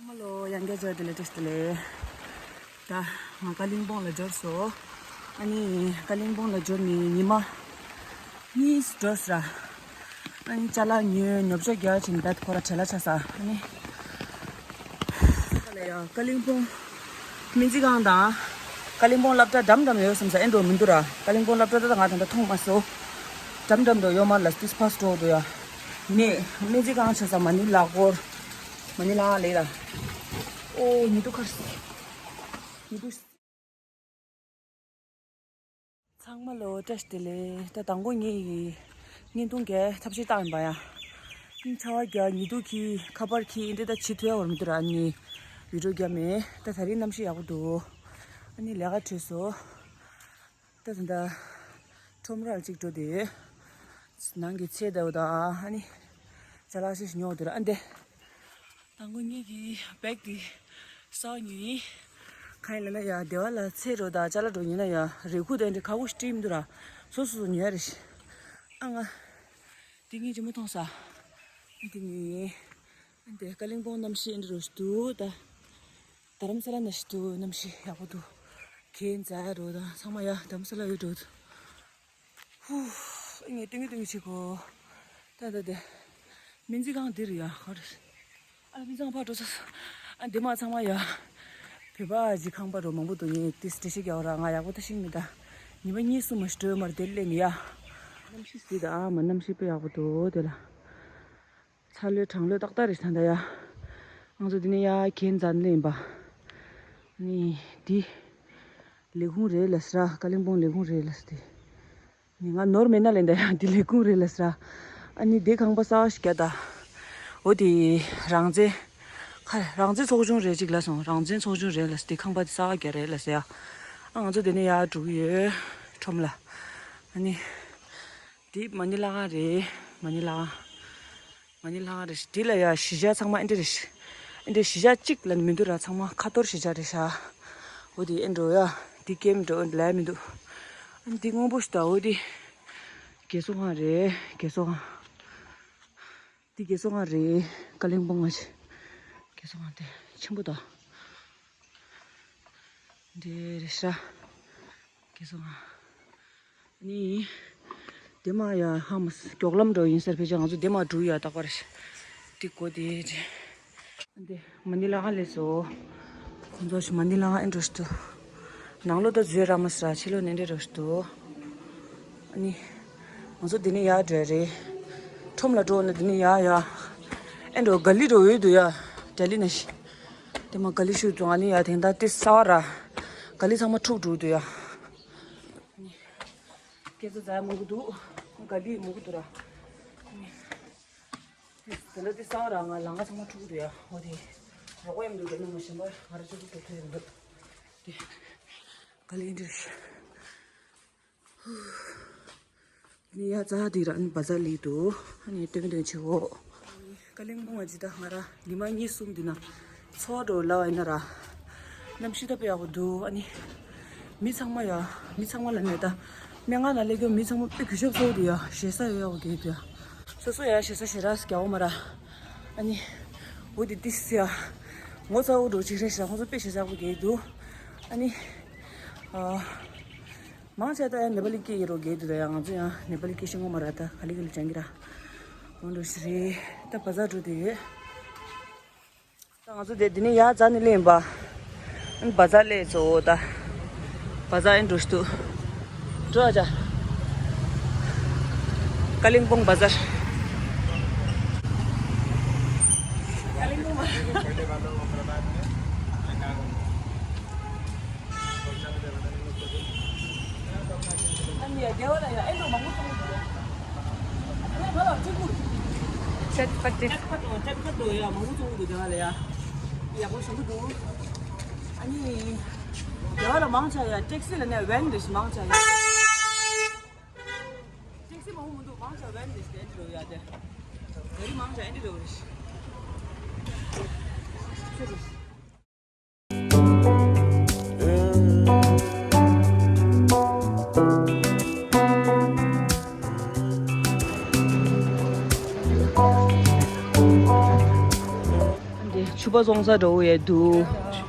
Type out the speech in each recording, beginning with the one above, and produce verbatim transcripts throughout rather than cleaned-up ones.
ཚང་མ་ལོ་ཡང་བསྐྱར་འབྱོར་བདེ་ལེགས། བཀྲ་ཤིས་བདེ་ལེགས། ད་ང་ཀ་ལིང་པོང་ལ་འབྱོར་སོང་། ཨ་ནི་ཀ་ལིང་པོང་ལ་འབྱོར་ནས་ཉི་མ་གཉིས་འགྲོ་སོང་ར། ཨ་ནི་ཅ་ལག་ཉོས། ཉོ་ཆ་རྒྱག་བྱས་ནས་ད་ཁོ་ར་བྲེལ་བ་ཆགས་སོང་། ཨ་ནི་ཀ་ལིང་པོང་སྨན་རྩིས་ཁང་དང་ཀ་ལིང་པོང་སློབ་གྲྭ་འགྲམ་འགྲམ་ཡོད་བསམ་ས། ཨེ་འགྲོ་མི་འདུག་ར། ཀ་ལིང་པོང་སློབ་གྲྭ་ད་ང་ད་ལྟ་མཐོང་མ་སོང་། འགྲམ་འགྲམ་དུ་ཡོད་མ་རེད་ལ། ཏིས་ཕར་སི་ཊི་འགྲོ་འདུག་ཡ། ནས་སྨན་རྩིས་ཁང་ཆགས་ས་མ་ཎི་ལག་སྐོར། མ་ཎི་ལག་ལས་ར། ཨོ་ཉི་གདུགས་ཁར། ཉི་གདུགས། ཚང་མ་ལོ་བཀྲ་ཤིས་བདེ་ལེགས། ད་དང་པོ་ངེད་ཀྱི་བརྙན་ཐུང་གི་ཐབས་ཤེས་བཏང་ཡིན་པ་ཡ། ཨིན་ཆར་པ་རྒྱག་ཉི་གདུགས་ཁྱི་ཁ་པར་ཁྱི་ཨིན་དེ་ད་བྱེད་ཐུབ་ཡ་བར་མི་འདུག་ར། ཨ་ནི་བི་ཌི་ཡོ་རྒྱབ་མེད། ད་ད་རིང་གནམ་གཤིས་ཡག་པོ་འདུག་ཨ་ནི་ལས་ཀ་གྲོལ་སོང་། ད་ད་ད་ཁྲོམ་རར་གཅིག་འགྲོ་དེ། ནང་གི་ཚལ་དེ་བ་ད་ཨ་ནི་ཅ་ལག་ཤིག་ཉོ་དེ་ར། ཨ་འདེ། དང་པོ་ངེད་ཀྱི་བེག་དེ་གསར་པ་ཉོས་ཡིན། གང་ཡིན་ལབ་ན་ཡ་སྡེ་བ་ལ་ཚལ་འགྲོ་དང་ཅ་ལག་འགྲོ་ཉོས་ན་ཡ་རས་ཁུག་དེ་འདྲ་ཁག་པོ་ཞིག་སྤྲད་མི་འདུག་ར། སོ་སོ་སོ་ཉོ་ཡ་རེད་ཤི། ཨ་ང་དེ་ངའི་ཅི་མོ་མཐོང་ས། དེ་ངའི་ཨ་འདེ་ཀ་ལིང་པོང་གནམ་གཤིས་ཨ་འདྲ་རོ་ཞིག་འདུག་ད། རྡ་རམ་ས་ལ་ནང་བཞིན་འདུག་གནམ་གཤིས་ཡག་པོ་འདུག་གན་རྫ་རོ་དང་ཚང་མ་ཡ་རྡ་རམ་ས་ལ་ཡོད་འགྲོ་འདུག་ཧུ། ངས་ཏིང་ངེ་ཏིང་ངེ་བྱེད་གོ། ད་ད་དེ། སྨན་རྩིས་ཁང་འདིར་ཡ་ཧོར། ཨ་ལ་སྨན་རྩིས་ཁང་ཕར་འགྲོ་ས། ཨ་འདི་མ་ཚང་མ་ཡ། བོད་པ་ཅིག་ཁང་པ་རོ་མང་པོ་འདུག་ངས་ཏིས་འགྲེལ་བཤད་རྒྱག་ར་ང་ཡག་པོ་ད་ཤེས་མི་ད། ཉི་མ་གཉིས་གསུམ་མ་ཞིག་འགྲོ་མར་དེར་སླེབས་ནི་ཡ། གནམ་གཤིས་ཟིག་ད་ཨ་མ་གནམ་གཤིས་དཔེ་ཡག་པོ་འདུག་དེ་ལ། ཚ་ལོས་གྲང་ལོས་ཏག་ཏག་རེད་ད་ད་ཡ། ང་ཚོ་འདི་ནས་ཡ་གན་རྫ་ནས་ཡིན་པ། ནི་འདི། ལས་ཁུངས་རེད་ལ་ཟེར་ར། ཀ་ལིང་པོང་ལས་ཁུངས་རེད་ལ་ཟེར་ཏེ། ནི་ང་ནོར་མེད་ན་ལེན་ད་ཡ་འདི་ལས་ཁུངས་རེད་ལ་ཟེར་ར། ཨ་ནི་འདི་ཁང་པ་གསར་པ་ཞིག་རྒྱག་ད། འོ་དེ་རང་བཙན། ཁ་རང་བཙན་ཚོགས་ཆུང་རེད་ཅིག་ལ་སོང་། རང་བཙན་ཚོགས་ཆུང་རེད་ལ་ཟེར་ཏེ་ཁང་པ་དེ་གསར་པ་རྒྱག་རེད་ལ་ཟེར་ཡ། ཨ་ང་ཚོ་འདི་ནས་ཡར་འགྲོ་གི་ཡོད། ཁྲོམ་ལ། ཨ་ནི། འདི་མ་ཎི་ལྷ་ཁང་རེད། མ་ཎི་ལྷ་ཁང་། མ་ཎི་ལྷ་ཁང་རེད། འདི་ལ་ཡ་གཞིས་ཆགས་ཚང་མ་ཨེ་འདྲ་རེད། ཨེ་འདྲ་གཞིས་ཆགས་གཅིག་ལ་མི་འདུག་ར། ཚང་མ་ཁ་ཐོར་གཞིས་ཆགས་རེད་ཤག་འོ་དེ་ཨེ་འགྲོ་ཡ། འདི་སྐྱེམས་འགྲོ་ལས་མི་འདུག་འདི་སྔོན་པོ་ཞིག་ད། འོ་དེ་རྒས་གསོ་ཁང་རེད། རྒས་གསོ་ཁང་། འདི་རྒས་གསོ་ཁང་རེད། ཀ་ལིང་པོང་ང་ཆེ། རྒས་གསོ་ཁང་དེ་ཆེན་པོ་ད། འདི་རེད་ཤག་རྒས་གསོ་ཁང་། ནི། དེ་མ་ཡ་ཧ་མ་སི་མགྱོགས་ལམ་འགྲོ་ཡིན་ཟེར་ཕེ་ཅ་ང་ཚོ་དེ་མ་འགྲོ་ཡ་རྟག་པར་ཤི། དེ་གོ་དེ་རེད། འདི་མ་ཎི་ལྷ་ཁང་ལས་སོ། ཁོང་ཚོ་ཤི་མ་ཎི་ལྷ་ཁང་ཨེ་འགྲོ་ཤི་ཏུ། ནང་ལོ་ད་བཟོས་ར་མ་སི་ར་ཕྱི་ལོ་ནས་འདྲེ་འགྲོ་ཤི་ཏུ། ཨ་ནི། ང་ཚོ་དེ་ནས་ཡར་འགྲོ་རེད། ཁྲོམ་ལ་འགྲོ་ན་དེ་ནས་ཡར་ཡ། ཨེ་འགྲོ་ག་ལི་འགྲོ་འོས་འདུག་ཡ། ག་ལི་ན་ཤི། དེ་མ་ག་ལི་ཤུ་ཙོང་ཨ་ནི་ཡ་དེང་ད་དེ་ས་བ་ར། ག་ལི་ཚང་མ་འཁྲུག་འགྲོ་འདུག་ཡ། སྐད་ཆ་ཛ་མང་པོ་འདུག་ག་ལི་མང་པོ་འདུག་ར། དེ་འདྲ་དེ་སང་ར་ང་ལང་ཀ་ཚང་མ་འཁྲུག་འདུག་ཡ། འོ་དེ་རོགས་པ་ཡིན་འདུག་དེ་ནི་མ་ཤེས་པར་ང་ར་ཅོ་ཅོ་ཅོ་ཐུ་ཡིན་འདུག་དེ་ག་ལི་འདྲ་ནི་ཡ་ཛ་དེ་ར་ནི་བ་ཛ་ལི་འདུག་ཨ་ནི་སྟོན་སྟོན་ཆེ་འོ། ཀ་ལིང་པོང་ང་ཇི་ལྟ་ང་ར་ཉི་མ་གཉིས་གསུམ་འདི་ན་འཚོ་བ་འགྲོ་ལ་བ་ཡིན་ན་ར། གནམ་གཤིས་ད་དཔེ་ཡག་པོ་འདུག་ཨ་ནི། མི་ཚང་མ་ཡ། མི་ཚང་མ་ལ་ནས་ད། སྨན་ཁང་ལ་སླེབས་མཁན་མི་ཚང་མ་དཔེ་གུས་ཞབས་ཚ་པོ་འདུག་ཡ། ཞེ་ས་ཡོད་ཡག་པོ་གས་འདུག་ཡ། སོ་སོ་ཡ་ཞེ་ས་ཞེ་ར་སི་རྒྱ་བོ་མ་ར། ཨ་ནི། འོ་དེ་ཏི་སི་ཡ། ངོ་ཚ་པོ་འགྲོ་ཅིག་རེད་ཤག་ཁོང་ཚོ་དཔེ་ཞེ་ས་ཡག་པོ་གས་འདུག་ཨ་ནི། ཨ། མང་ཆེ་ད་ཡང་ནེ་པ་ལི་སྐད་ཡིན་རོ་གས་འདུག་ད་ཡང་ང་ཚོ་ཡང་ནེ་པ་ལི་སྐད་ཤེས་ངོ་མ་ར། ད་ག་ལི་ག་ལི་སྦྱང་གི་ར། འོ་འགྲོ་ཞིག་རེད། ད་བ་ཛ་འགྲོ་དེ་ཡོད། ད་ང་ཚོ་དེ་འདི་ནས་ཡར་ཛ་ནས་སླེབས་ཡིན་པ། ཨ་ནི་བ་ཛ་སླེབས་ཚོ་ད། བ་ཛ་ཨེ་འགྲོ་ཤི་ཏུ། འགྲོ་ཨ་ཅག་ཀ་ལིང་པོང་བ་ཛ། ཀ་ལིང་པོང་བ་ཛ། ཨ་ནི་ཡ་སྡེ་བ་ལ་ཡ་ཨེ་འགྲོ་མང་པོ་གཏོང་གི་འདུག་ཨ་ནི་ང་ལ་ཅིག་པུ། ཅེཊ་པ་ཏི། ཅེཊ་པ་ཏི་ཡ་མང་པོ་གཏོང་གི་འདུག་སྡེ་བ་ལ་ཡ། ཡག་པོ་བྱུང་གི་འདུག་ཨ་ནི། སྡེ་བ་ལ་མང་ཆེ་ཡ་ཊེག་སི་ལ་ནས་ཝེན་རེ་ཞིག་མང་ཆེ་ཡ། ཊེག་སི་མང་པོ་མི་འདུག་མང་ཆེ་ཝེན་རེ་ཞིག་ཨེ་འདྲ་རེད་ཡ་དེ། ག་རི་མང་ཆེ་ཨེ་འདྲ་རེད། འདི་ཆུ་ པ་བཙོང་ས་འདྲ་བོ་ཡ་འདུག་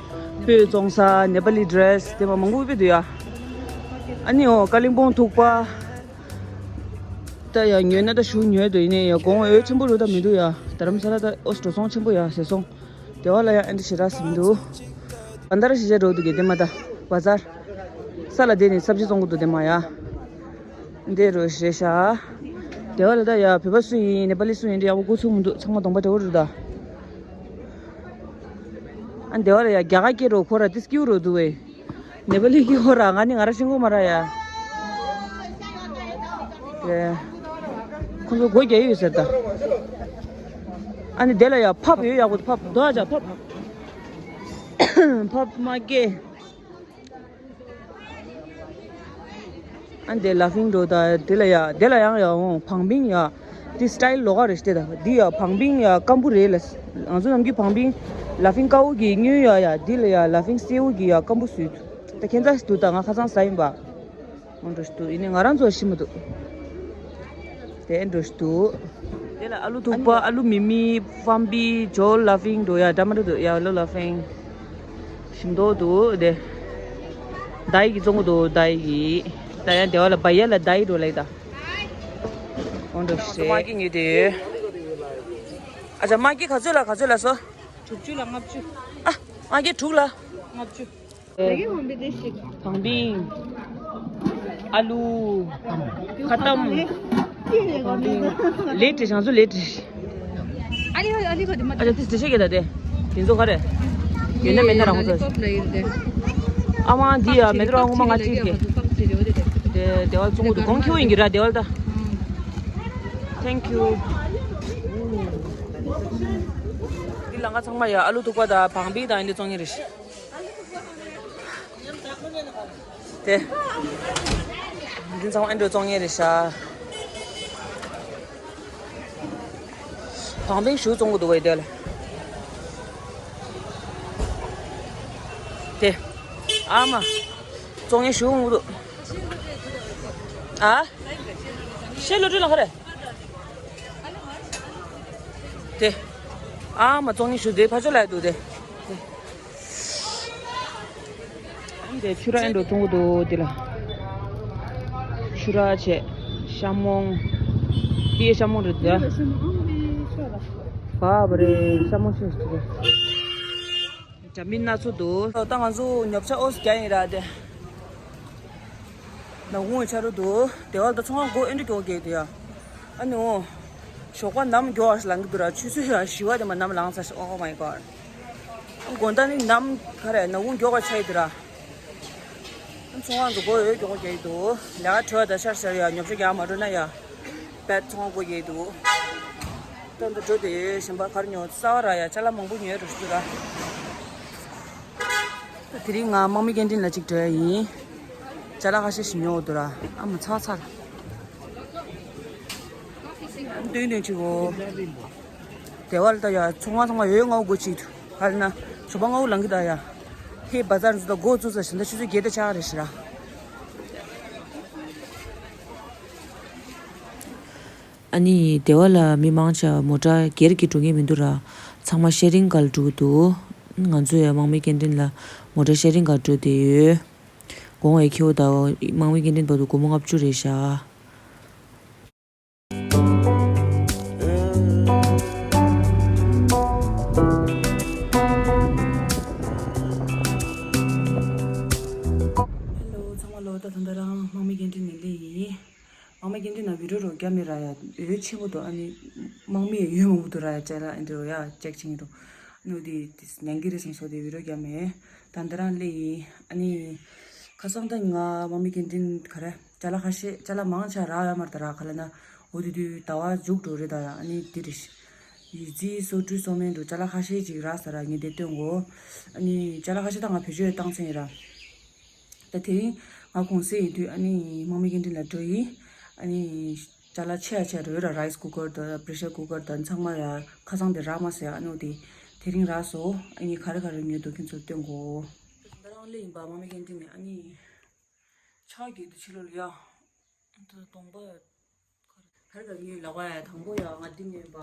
སྤོས་བཙོང་ས། ནེ་པ་ལི་ཌི་རེ་སི་དེ་མ་མང་པོ་སྤེལ་འདུག་ཡ། ཨ་ནི་འོ་ཀ་ལིང་པོང་ཐུག་པ། ད་ཡ་ཉོས་ན་ད་ཞུ་ཉོས་འདུག་ཡིན་ནའི་ཡ་གོང་འོས་ཆེན་པོ་རུ་ད་མི་འདུག་ཡ། རྡ་རམ་ས་ལ་ད་ཨོ་འགྲོ་སོང་ཆེན་པོ་ཡ་ཟེར་སོང་། དེ་བ་ལ་ཡ་ཨེ་འདྲ་ཞེ་དྲག་ཟིན་འདུག་བ་དར་ཞེ་དྲག་འགྲོ་འདུག་གི་དེ་མ་ད་བ་ཛར། ས་ལ་དེ་ནི་སབ་ཇི་བཙོང་གི་འདུག་དེ་མ་ཡ། འདི་རུ་རེད་ཤག་དེ་བ་ལ་ད་ཡ་བོད་པ་སུ་ཡིན་ནེ་པ་ལི་སུ་ཡིན་འདི་ཡག་པོ་གོ་ཚུགས་མི་འདུག་ཚང་མ་གདོང་པ་འདྲ་བོ་རེད་ད། ཨ་འདི་བ་ལ་ཡ་རྒྱ་གར་སྐད་རོ་ཁོ་ར་ཏི་སྐྱིའུ་རོ་འདུག་བས། ནེ་པ་ལི་སྐྱིའུ་ར་ང་ནི་ང་ར་ཤེས་གོ་མ་ར་ཡ། དེ་ཁོ་ཚོ་སྒོ་རྒྱག་ཡོད་ཟེར་ད། ཨ་ནི་དེ་ལ་ཡ་ཕབ་ཡོད་ཡག་པོ་ཕབ་དོ་ཨ་ཅག་ཕབ། ཕབ་མ་སྐྱེ། ཨ་འདི་ལ་ཕིང་འགྲོ་ད་དེ་ལ་ཡ་དེ་ལ་ཡང་ཡ་འོང་བང་བིང་ཡ། དེ་སི་ཊལ་ལོགས་ཀ་རེད་ཤག་དེ་ད་འདི་ཡ་བང་བིང་ཡ་སྐམ་པོ་རེད་ལ། ང་ཚོ་ནམ་རྒྱུན་བང་བིང་ལ་ཕིང་དཀར་པོ་གི་སྔོན་ཡ་ཡ་འདི་ལ་ཡ་ལ་ཕིང་སེར་པོ་གི་ཡ་སྐམ་པོ་བཟོས་འདུག་ད་ཁྱད་མཚར་ཞིག་འདུག་ད་ང་ཁ་སང་ཟ་ཡིན་པ། འོ་འགྲོ་ཞིག་འདུག་ཡིན་ནའི་ང་རང་ཚོ་ཤི་མི་འདུག་དེ་འགྲོ་ཞིག་འདུག་དེ་ལ་ཨ་ལུ་ཐུག་པ་ཨ་ལུ་མི་མི་ཕམ་པི་ཇོ་ལ་ཕིང་འགྲོ་ཡ་འདྲ་མ་འགྲོ་འདུག་ཡ་ལོ་ལ་ཕིང་ཞིམ་མདོག་འདུག་དེ་ད་ཡི་གི་བཙོང་གི་འདུག་ད་ཡི་གི་ད་ཡ་དེ་བ་ལ་བ་ཡ་ལ་ད་ཡི་འགྲོ་ལ་ཡི་ད། འོ་འགྲོ་ཞིག་མ་གི་ཉོས་དེ་ཡོད། ཨ་ཅག་མ་གི་ག་ཚོད་ལ་ག་ཚོད་ལ་སོ། དྲུག་ཅུ་ལ་ལྔ་བཅུ། ཨ་མ་གི་དྲུག་ལ། ལྔ་བཅུ། བང་བིང་། ཨ་ལུ། ཁ་གཏམ། བང་བིང་། ལེ་ཏྲི་ཞང་ཚུ་ལེ་ཏྲི། ཨ་ལི་ཧ་ཨ་ལི་ཧ་དི་མ། ཨ་ཅག་ཏི་ཏི་ཤེ་གེ་ད་དེ། དེ་ཚོ་ག་རེ། ཡོད་ན་མེད་ན་རང་ཚོ། ཨ་མ་འདི་ཡ་མེད་ད་རང་ངོ་མ་ང་ཅིག་གེ། དེ་དེ་བ་ཚོང་དུ་གོང་ཁྱེར་ཡིན་གི་ར་དེ་བ་ད། Thank you། འདི་ལ་ང་ཚང་མ་ཡ་ཨ་ལུ་ཐུག་པ་དང་བང་བིང་དང་འདི་བཙོང་ངེ་རེད། དེ། འདི་ཚང་མ་ཨེ་འགྲོ་བཙོང་ངེ་རེད་ཤག་བང་བིང་ཞུ་བཙོང་གི་འདུག་བས་དེ་ལ། དེ། ཨ་མ། བཙོང་ངེ་ཞུ་འོང་གི་འདུག་ཨ། ཤེས་ལོ་དྲི་ལ་ཁ་རེ། དེ། ཨ་མ་བཙོང་ངེ་ཞུ་དེ་ཕ་ཆོ་ལ་འདུག་དེ། དེ། འདི་ཆུ་ར་ཨེ་འགྲོ་བཙོང་གི་འདུག་འདི་ལ། ཆུ་ར་བྱས། ཤ་མོང་། འདི་ཤ་མོང་རེད་འདི། བ་བ་རེད་ཤ་མོང་ཤ་ཤ་རེད། འདྲ་མིན་སྣ་ཚོགས་འདུག་ད་ང་ཚོ་ཉོ་ཆ་ཨོ་སི་རྒྱག་ཡིན་ར་དེ། ནག་ཁུང་ཆ་རུ་འདུག་དེ་བ་ད་ཚོང་ཁང་སྒོ་ཨེ་འདྲ་སྐྱོ་གེ་དེ་ཡ། ཨ་ནི་འོ། ཞོགས་པ་ནམ་མགྱོགས་ལངས་ཀྱི་འདུག་ར་ཆུ་ཚོད་ཡ་བཞི་བ་དེ་མ་ནམ་ལངས་ཚར་ཤག Oh my God། དགོང་དག་ནི་ནམ་ག་རེ་ནག་ཁུང་མགྱོགས་པ་ཆགས་ཡི་འདུག་ར། ཚོང་ཁང་གི་སྒོ་ཡོད་མགྱོགས་པ་རྒྱག་གི་འདུག་ལས་ཀ་གྲོལ་བ་དང་ཤར་ཤར་ཡ་ཉོ་ཆ་རྒྱག་མ་འགྲོ་ན་ཡ། བེད་ཚོང་ཁང་སྒོ་རྒྱག་གི་འདུག་ད་འདི་འགྲོ་དེ་གཞན་པ་གར་ཉོ་ས་བ་ར་ཡ་ཅ་ལག་མང་པོ་ཉོས་འགྲོ་ཞིག་འདུག་ར། ད་དེ་རིང་ང་དམག་མི་སྐྱེལ་འདྲེན་ལ་གཅིག་འགྲོ་ཡ་ཡིན། ཅ་ལག་ཁ་ཤས་ཤིག་ཉོ་འདུག་ར་ཨ་མ་ཚ་ཚ་ར། འདོན་འདོན་ཅིག་འོ། དེ་བ་ལ་ད་ཡ་ཚོང་ཁང་ཚང་མ་ཡོད་ང་འོ་སྒོ་ཅིག་ཏུ་ག་རེ་ན་ཞོགས་པ་ང་འོ་ལང་གི་ད་ཡ། ཧེ་བ་ཛར་འཛུ་ད་སྒོ་བཙུགས་ས་ཞིག་ད་ཆུ་ཚོད་བརྒྱད་དང་ཕྱེད་ཀ་རེད་ཤག་ར། ཨ་ནི་དེ་བ་ལ་མི་མང་ཆེ་བ་མོ་ཊ་སྒེར་གྱི་འགྲོ་མཁན་མི་འདུག་ར། ཚང་མ་ཤེ་རིང་གར་འགྲོ་གི་འདུག་ང་ཚོ་ཡ་དམག་མི་སྐྱེལ་འདྲེན་ལ་མོ་ཊ་ཤེ་རིང་གར་འགྲོ་བསྡད་ཡོད། དགོང་བའི་ཁྱེའུ་དང་དམག་མི་སྐྱེལ་འདྲེན་བར་དུ་སྒོར་མོ་ལྔ་བཅུ་རེད་ཤག Hello ཚང་མ་ལོ། ད་ད་ལྟ་རང་དམག་མི་སྐྱེལ་འདྲེན་ནས་སླེབས་ཡིན། དམག་མི་སྐྱེལ་འདྲེན་ནང་བི་ཌིའོ་རོ་བརྒྱབ་མེད་ར་ཡ། འོད་ཆེན་པོ་འདུག་ཨ་ནི་དམག་མི་ཡ་འོད་མང་པོ་འདུག་ར་ཡ། ཅ་ལག་ཨེ་འདྲ་ཡ་ཅེག་བྱེད་ཀྱི་འདུག་ཨ་ནི་འོ་དེ་ཉན་གྱི་རེད་བསམ་སོང་དེ་བི་ཌིའོ་བརྒྱབ་མེད། ད་འདི་རང་སླེབས་ཡིན། ཨ་ནི་ཁ་སང་ད་ང་དམག་མི་སྐྱེལ་འདྲེན་ག་རེ་ཅ་ལག་ཁ་ཤས་ཅ་ལག་མང་ཆེ་རག་ཡོད་མ་རེད་ད་ར། ག་ལ་ན་འོ་དེ་དུས་ཟླ་བ་མཇུག་འགྲོ་རེད་ད་ཡ། ཨ་ནི་འདི་རེད། ཡི་ཙི་སོ་བཀྲུ་སོ་སྨན་འདུག་ཅ་ལག་ཁ་ཤས་ཅིག་རག་ས་ར་ངས་དེ་སྟོན་གོ་ཨ་ནི་ཅ་ལག་ཁ་ཤས་ད་ང་བེད་སྤྱོད་བཏང་ཚར་ཡིན་ར། ད་དེ་རིང་ང་གུང་སེང་ཡིན་དུས་ཨ་ནི་དམག་མི་སྐྱེལ་འདྲེན་ལ་འགྲོ་ཡིན། ཨ་ནི་ཅ་ལག་ཆེ་ཡ་ཆེ་ཡ་རེད་ར། རའིས་ཀུ་ཀར་དང་པྲེ་ཤར་ཀུ་ཀར་དང་ཚང་མ་ཡ་ཁ་སང་དེ་རག་མ་སོང་ཡ། ཨ་ནི་འོ་དེ་དེ་རིང་རག་སོང་། ཨ་ནི་ག་རེ་ག་རེ་ཉོས་འདུག་ཁྱེད་ཚོར་སྟོན་གོ་ད་རང་སླེབས་ཡིན་པ་དམག་མི་སྐྱེལ་འདྲེན་ནས། ཨ་ནི་ཕྱག་གི་དུ་ཕྱི་ལོགས་ལ་ཡ། ད་གདོང་པ་ག་རེ་ག་རེ་ཉོས་ལབ་པ་ཡ། དང་པོ་ཡ་ང་འདི་ཉོས་པ།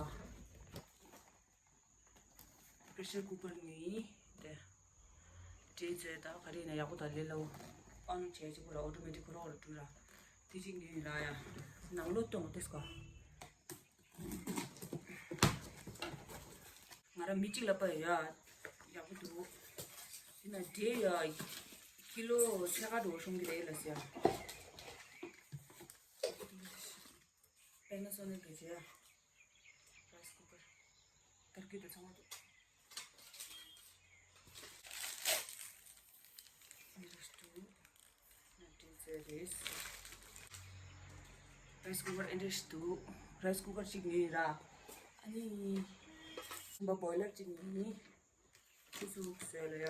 པེ་ཤར་ཀུ་ཀར་ཉོས་ཡིན་དེ། འདྲེས་ཚོས་ད་ག་རེ་ཡིན་ན་ཡག་པོ་དང་ལས་སླ་པོ། ཨོན་བྱས་གཅིག་པོ་ལ་ཨོ་ཊོ་མེ་ཊིག་ཁོ་རང་ལ་འགྲོ་ར། དེ་གཅིག་ཉོས་ཡིན་ར་ཡ། ནང་ལོགས་གཏོང་ཏེ་སྐོ། ང་རང་མི་གཅིག་ལ་པ་ཡ། ཡག་པོ་འདུག་དེ་ན་འདྲེས་ཡ། ཀི་ལོ་ཕྱེད་ཀ་འགྲོ་ཤོང་གི་རེད་ལ་ཟེར་ཡ། པེ་ན་སོ་ནིག་གི་བྱས། རའི་སི་ཀུ་ཀར། ཏར་ཀི་དེ་ཚང་མ་འདུག་འདི་རེད་འདུག་ང་དྲན་ཚོད་རེད། རའི་སི་ཀུ་ཀར་འདི་རེད་འདུག་རའི་སི་ཀུ་ཀར་གཅིག་ཉོས་ཡིན་ར། ཨ་ནི། སུམ་པ་བོའི་ལར་གཅིག་ཉོས་ཡིན། ཆུ་ཚོད་བཟོས་ལ་ཡ།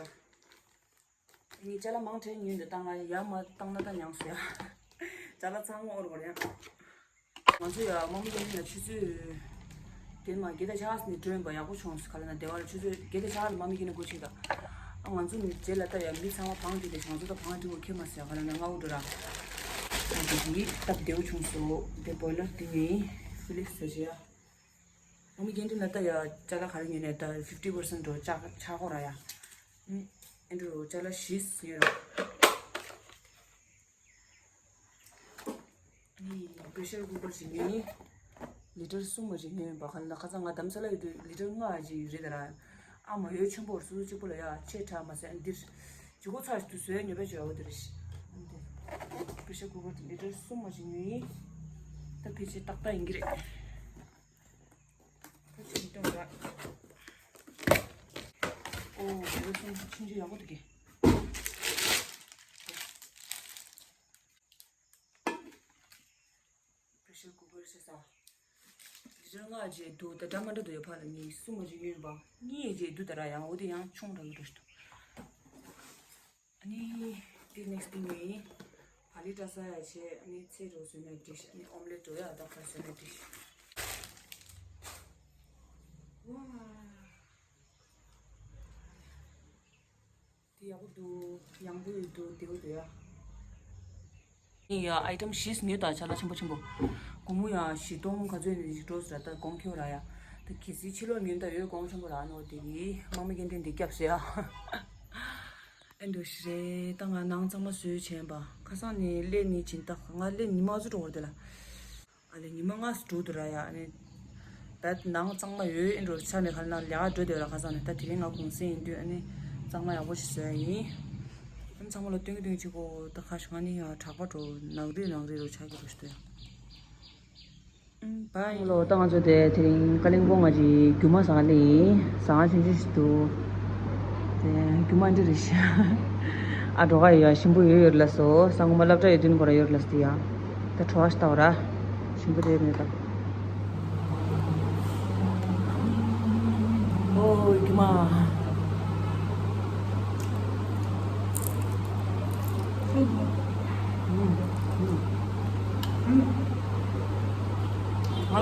ངས་ཅ་ལག་མང་དྲགས་ཉོས་འདུག་ད་ང་ཡར་མར་བཏང་ན་ད་མྱངས་སོང་ཡ། ཅ་ལག་ཚང་མ་དབོར་དགོས་རེད་ཡ། ང་ཚོ་ཡ་དམག་མི་ཡིན་ན་ཆུ་ཚོད། དེ་མ་བརྒྱད་དང་ཕྱེད་ཀ་ནས་འགྲོ་ཡིན་པ་ཡག་པོ་བྱུང་སོང་ག་ལ་ན་སྡེ་བ་ལ་ཆུ་ཚོད་བརྒྱད་དང་ཕྱེད་ཀ་ལ་དམག་མི་ཡིན་ན་སྒོ་ཕྱེ་ད། ཨ་ང་ཚོ་ནི་རྗེས་ལ་ད་ཡ་མི་ཚང་མ་བང་སྒྲིག་དེ་ང་ཚོ་ད་བང་སྒྲིག་དགོས་ཁྱེད་མ་ཟེར་ག་ལ་ན་ང་འུ་འགྲོ་ར། ཨ་དེ་དེ་སྟབས་བདེ་བོ་བྱུང་སོང་དེ་བོའི་ལར་དེ་ནས་ཕི་ལིབ་སི་ཟེར་བྱས་ཡ། ཨ་མི་རྒན་དྲིན་ལ་ལྟ་ཡ་ཅ་ལག་ག་རེ་ཉོས་ནས་ད་ཕིབ་ཊི་པར་སེན་ཊི་འགྲོ་ཆག་ཆག་གོ་ར་ཡ། ཨེ་འགྲོ་ཅ་ལག་བཞི་ཉོས་ར། ཨ་ནི་པེ་ཤར་ཀུ་ཀར་ཞིག་ཉོས་ཡིན། ལི་ཊར་གསུམ་མ་ཞིག་ཉོས་ཡིན་པ་ག་ལ་ན་ཁ་སང་ང་རྡ་རམ་ས་ལ་ཡོད་དུས་ལི་ཊར་ལྔ་ཞིག་རེད་ད་ར། ཨ་མ་ཡོད་ཆེན་པོ་སོ་སོ་གཅིག་པོ་ལ་ཡ་ཆེ་དྲགས་མ་ཟད་འདིར་ཇུ་གོ་ཚ་ཞིག་ཏུ་བཟོས་ཉོས་པའི་ཇོ་ཡ་འོ་དེ་རེད། པེ་ཤར་ཀུ་ཀར་ལི་ཊར་གསུམ་མ་ཞིག་ཉོས་ཡིན། ད་ཕལ་ཆེར་ཏག་ཏག་ཡིན་གྱི་རེད། ཨོ། འོ་སོང་ཆུང་ཆུང་ཡག་པོ་འདུག་གི། པེ་ཤར་ཀུ་ཀར་ཟེར་ས། ལི་ཊར་ལྔ་བརྗེ་འདུག་ད་འདྲ་མ་འདྲ་འདུག་ཡོད་ཕ་ལ་ནི་གསུམ་མ་བརྗེ་ཡོད་པ། གཉིས་བརྗེ་འདུག་ད་ར་ཡང་འོ་དེ་ཡང་ཆུང་དྲགས་ཀྱི་འགྲོ་ཞིག་འདུག་ཨ་ནི། དེ་ནེག་སི་ཊི་ནི། བ་ལི་ཏྲ་ས་ཡ་བྱས་ཨ་ནི་ཚལ་འགྲོ་བཟོས་ན་འགྲིག་ཤག་ཨ་ནི་ཨོམ་ལེ་ཊི་འགྲོ་ཡ་ད་ཕར་བཟོས་ན་འགྲིག་ཤག་ཝ། དེ་ཡག་པོ་འདུག་ཡང་པོ་ཡོད་འདུག་བདེ་པོ་འདུག་ཡ། ཡ་ཨའི་ཊེམ་བཞི་ཉོས་དང་ཆ་ལག་ཆེན་པོ་ཆེན་པོ། སྒོར་མོ་ཡ་བཞི་སྟོང་ག་ཚོད་ནས་ཞིག་འགྲོ་ཟེར་ད་གོང་ཁེ་བོ་ར་ཡ། ད་གལ་སྲིད་ཕྱི་ལོགས་ཉོས་ད་ཡོད་གོང་ཆེན་པོ་ར་ནོ་དེ་གི་དམག་མི་སྐད་འཕྲིན་དེ་སྐྱབས་ཟེར་ཡ། ཨེ་འདུག་ཞིག་རེད་ད་ང་ནང་གཙང་མ་བཟོས་བྱས་པ་ཁ་སང་ནས་སླེབས་ནས་སྦྱིན་བདག་ང་སླེབས་ཉི་མ་བཟོ་འགྲོ་བར་དེ་ལ། ཨ་ལས་ཉི་མ་ལྔ་སུ་འགྲོ་འདུག་ར་ཡ་ཨ་ནི། ད་ནང་གཙང་མ་ཡོད་ཨིན་འགྲོ་ཆ་མེད་ཁ་ལ་ན་ལས་ཀ་འགྲོ་བསྡད་ར་ཁ་སང་ནས་ད་དེ་རིང་ང་གུང་སེང་ཡིན་དུས་ཨ་ནི་གཙང་མ་ཡག་པོ་ཞིག་བཟོ་ཡ་ཡིན། ཨ་ནི་ཚང་མ་ལ་སྟོན་གི་སྟོན་གི་ཆེ་གོ་ད་ཁ་ཤ་ང་ནི་ཡ་དྲག་པ་འགྲོ་ནག་རིལ་ནག་རིལ་རུ་ཆགས་ཀྱི་རུ་ཞིག་འདུག་ཡ། བའི་ལོ་ད་ང་ཚོ་དེ་དེ་རིང་ཀ་ལིང་པོང་ང་གི་རྒྱུ་མ་ཟ་ག་ལེ་ཡིན་ཟ་ང་ཆུང་ཆུང་ཞིག་འདུག་དེ་རྒྱུ་མ་འདི་རེད་ཤག་ཨ་གྲོ་ག་ཡོད་ཡ་ཞིམ་པོ་ཡོད་ཡོད་ལ་སོ་སང་གོ་མ་སློབ་གྲྭ་ཡོད་དུས་ཁོ་ར་ཡོད་ལ་སྟེ་ཡ། ད་བྲོ་བ་ཞིག་ལྟ་བ་ར། ཞིམ་པོ་དེ་མེད་ད། ཨོ་རྒྱུ་མ། ང་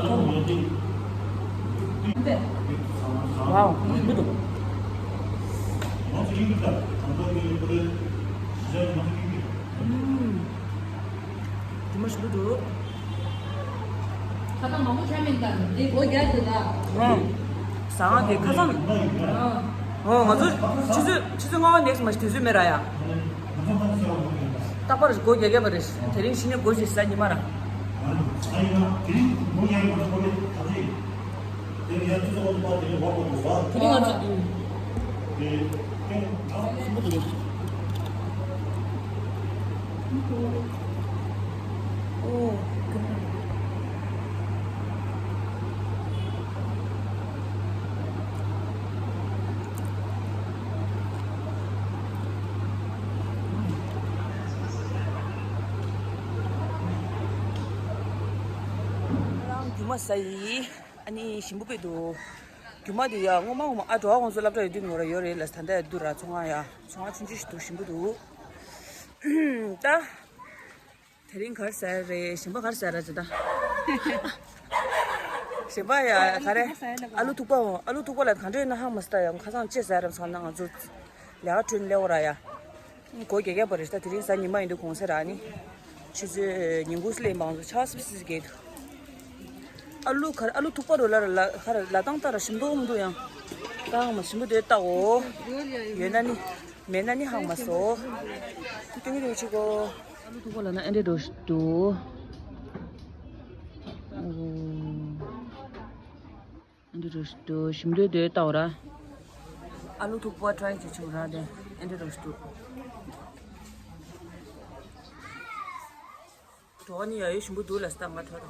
ཁོང་། ཝའོ། མི་འདུག་ཨུམ། དེ་མ་ཞིག་འདུག་ཁ་སང་མང་པོ་ཆ་མེད་ཀྱང་དེ་སྒོ་རྒྱག་དེ་ལ། ཨང་། ཟ་ཁང་དེ་ཁ་སང་། ཨང་། ཨོ་ང་ཚོ་ཆུ་ཚོད་ཆུ་ཚོད་ལྔ་པ་ནེག་སི་མ་ཞིག་དུས་ཚོད་མེད་ར་ཡ། རྟག་པར་སྒོ་རྒྱག་རྒྱག་པ་རེད། དེ་རིང་ཕྱི་ནས་སྒོ་ཞིག་ཟ་ཉི་མ་ར། དེ་རིང་ང་ཚོ། ཨོ། རང་རྒྱུ་མ་ཟ་ཡི། ཨ་ནི་ཞིམ་པོ་དཔེ་འདུག་རྒྱུ་མ་དེ་ཡ་སྔོན་མ་སྔོན་མ་ཨ་གྲོགས་ཁོང་ཚོ་སློབ་གྲྭ་ཡོད་དུས་ནོར་ཡོད་རེད་ལ་ད་ལྟ་ཡ་དུ་ར་ཚོང་ཁང་ཡ་ཚོང་ཁང་ཆུང་ཆུང་ཞིག་འདུག་ཞིམ་པོ་འདུག་ད། དེ་རིང་ག་རེ་ཟ་ཡ་རེད། ཞིམ་པ་ག་རེ་ཟ་ཡ་རེད་ཅེ་ད། ཞིམ་པ་ཡ་ག་རེ། ཨ་ལུ་ཐུག་པ་འོ། ཨ་ལུ་ཐུག་པ་ལ་ག་འདྲ་ཡོད་ན་ཧང་མ་སི་ད་ཡ་ཁ་སང་ཅི་ཟ་ཡ་རེད་ཚང་ན་ང་ཚོ་ལས་ཀ་བྲོས་ནས་སླེབས་འོ་ར་ཡ། སྒོ་རྒྱག་རྒྱག་པ་རེད་ད། དེ་རིང་གཟའ་ཉི་མ་ཡིན་དུས་གུང་སེང་ར་ནི། ཆུ་ཚོད་ཉིན་གུང་སླེབས་མང་ཚོ་ཆ་སི་སི་གེ་འདུག་ཨ་ལུ་ག་རེ་ཨ་ལུ་ཐུག་པ་རོ་ལ་ར་ལ་ག་རེ་ལ་ཏང་ཏ་ར་ཞིམ་པོ་མི་འདུག་ཡང་། ད་ཧང་མ་ཞིམ་པོ་དེ་ལྟ་འོ། ཡོད་ན་ནི། མེད་ན་ནི་ཧང་མ་སོ། ཏིང་རེ་ཆི་གོ། ཨ་ལུ་ཐུག་པ་ལ་ན་ཨེ་འདྲེ་འགྲོ་ཞིག་འདུག་ཨེ་འདྲེ་འགྲོ་ཞིག་འདུག་ཞིམ་པོ་དེ་ལྟ་འོ་ར། ཨ་ལུ་ཐུག་པ་ཊ་རའི་བྱེད་ཆོག་ར་དེ། ཨེ་འདྲེ་འགྲོ་ཞིག་འདུག་གྲོགས་ནི་ཡ་ཡོད་ཞིམ་པོ་འདུག་ལ་སྟག་ང་ཐོ་ར།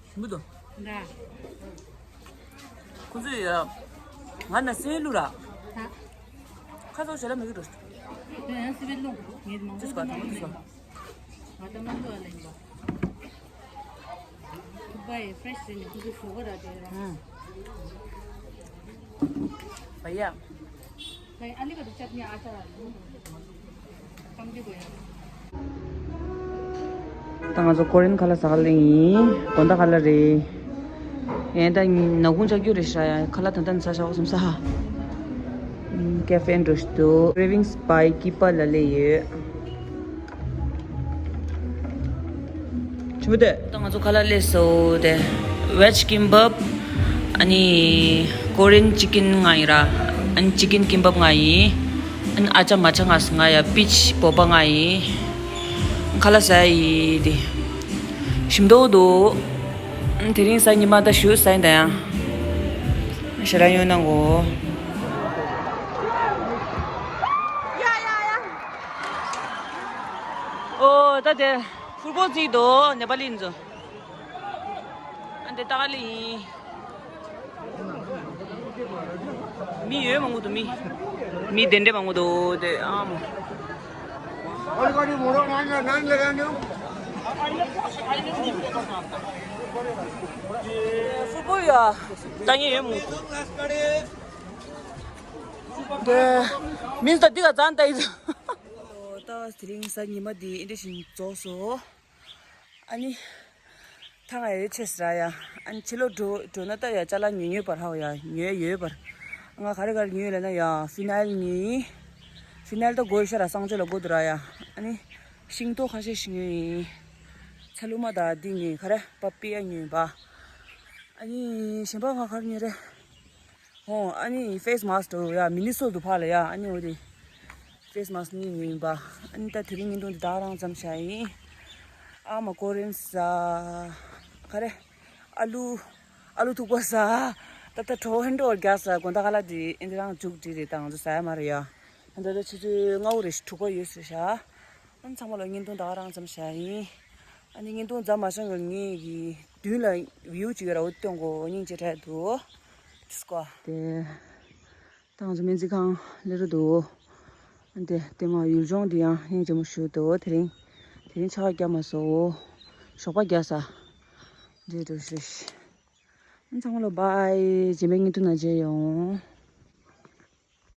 ཞིམ་པོ་འདུག་ཁོ་ཚོས་ཡ། ང་ན་སེ་ལུ་ར། ཁ་ཚོ་ཞལ་ལ་མི་གི་འགྲོ། ཡང་སེ་བེ་ལུ་ངེད་མང་པོ་ཅིས་ག་ཐོང་ཅིས་ག་ང་ད་མ་འདུག་ཨ་ལེན་པ། ཐུག་པ་ཡི་ཕི་རེ་ཤི་རེད་ནི་ཁོ་ཚོ་ཞོགས་པ་ར་དེ་ར། ཨང་། བ་ཡ། ཨ་ལི་ག་དུ་ཅབ་ཉ་ཨ་ཅག་ར། ད་ང་ཚོ་ཀོ་རེན་ཁ་ལག་ཟ་ག་སླེབས་ཡིན། དགོང་དག་ཁ་ལག་རེད། ཡང་ད་ཉིན་ནག་ཁུང་ཆགས་རྒྱུ་རེད་ཤག་ཡ། ཁ་ལག་ད་ལྟ་ཟ་ཤག་བསམ་ས། ཀེ་ཧྥེ་འགྲོ་ཞིག་འདུག Cravings by Kipa ལ་སླེབས་ཡོད། ཆུ་མོ་དེ། ད་ང་ཚོ་ཁ་ལག་སླེབས་སོང་དེ། Veg kimbap ཨ་ནི་Korean chicken ང་ཡིན་ར། ཨ་ནི་chicken kimbap ང་ཡིན། ཨ་ནི་ཨ་ཅག་མ་ཅག་ང་སུ་ང་ཡ་peach བོད་པ་ང་ཡིན། ཁ་ལག་ཟ་ཡི་དེ། ཞིམ་མདོག་འདུག་དེ་རིང་གཟའ་ཉི་མ་ད་ཞུ་ས་ཡིན་ད་ཡང་། ཞེ་དྲག་ཡོང་གནང་གོ། ཨོ་ད་དེ་ཕུར་བུ་བརྩིས་འདུག་ནེ་པ་ལི་ཡིན་ཚོ། ཨ་འདི་ཏག་ལི་ཡིན། མི་ཡོད་མང་པོ་འདུག་མི། མི་དེ་འདྲས་མང་པོ་འདུག་དེ་ཨ་མོ། ཕུར་བུ་ཡ། ལྟ་མཁན་ཡོད་མང་པོ་འདུག་དེ་མིན་ད་འདི་ག་ཙང་ལྟ་ཡི་འདུག་ད་དེ་རིང་གཟའ་ཉི་མ་འདི་ཨེ་འདྲས་ཞིག་རྫོགས་སོང་། ཨ་ནི། ཐང་ཨེ་ཆེ་སི་ར་ཡ། ཨ་ནི་ཕྱི་ལོགས་འགྲོ་འགྲོ་ན་ད་ཡ་ཅ་ལག་ཉོ་ཉོས་པར་ཧའོ་ཡ་ཉོས་ཡོད་པར། ང་ག་རེ་ག་རེ་ཉོས་ལབ་ན་ཡ་ཕི་ནལ་ཉོས། ཕི་ནལ་ད་དགོས་ཤ་ར་གསང་སྤྱོད་ལ་དགོས་འདུག་ར་ཡ། ཨ་ནི། ཤིང་ཏོག་ཁ་ཤས་ཤིག་ཉོས་ཡིན། ཚ་ལུ་མ་ད་འདི་ཉོས་ག་རེ་པ་པི་ཡ་ཉོས་པ། ཨ་ནི་གཞན་པ་ང་ག་རེ་ཉོས་རེད། ཧོ། ཨ་ནི་ཕེ་སི་མཱ་སི་ཀི་འདུག་ཡ། མི་ནི་སོ་འདུག་ཕ་ལ་ཡ། ཨ་ནི་འོ་དེ་ཕེ་སི་མཱ་སི་ཀི་གཉིས་ཉོས་ཡིན་པ། ཨ་ནི་ད་དེ་རིང་བརྙན་ཐུང་འདི་དག་རང་ཙམ་བྱ་ཡིན། ཨ་མ་ཀོ་རེན་ཟ། ག་རེ། ཨ་ལུ། ཨ་ལུ་ཐུག་པ་ཟ། ད་ལྟ་གྲོ་ཧན་འགྲོ་རྒྱག་ཟ། དགོང་དག་ཁ་ལག་འདི་ཨེ་འདི་རང་མཇུག་སྒྲིལ་རེད། ད་ང་ཚོ་ཟ་ཡ་མ་རེད་ཡ། ད་ལྟ་ཆུ་ཚོད་ལྔ་བོ་རེད། དྲུག་པ་ཡོད་ཟེར་ཤག་ཨ་ནི་ཚང་མ་ལ་བརྙན་ཐུང་དག་རང་ཙམ་བྱ་ཡིན། ཨ་ནི་བརྙན་ཐུང་མཛའ་མ་བྱང་ཡོད་ངེས་ཀྱི་མདུན་ལ་བིའུ་ཅིག་ཡོད་ར། འོ་སྟོན་གོ་སྙིང་རྗེ་དྲག་འདུག་ཅིས་ཀོ་དེ། ད་ང་ཚོ་སྨན་རྩིས་ཁང་སླེབས་ར་འདུག་ཨ་ནི་དེ་དེ་མ་ཡུལ་ལྗོངས་འདི་ཡང་སྙིང་རྗེ་མོ་ཞུ་འདུག་དེ་རིང་དེ་རིང་ཆར་པ་བརྒྱབ་མ་སོང་། ཞོགས་པ་བརྒྱབ་ས་འདྲེ་འགྲོ་ཤེས། ཨ་ནི་ཚང་མ་ལ་བྷའི། རྗེས་མའི་བརྙན་ཐུང་ནང་མཇལ་ཡོང་།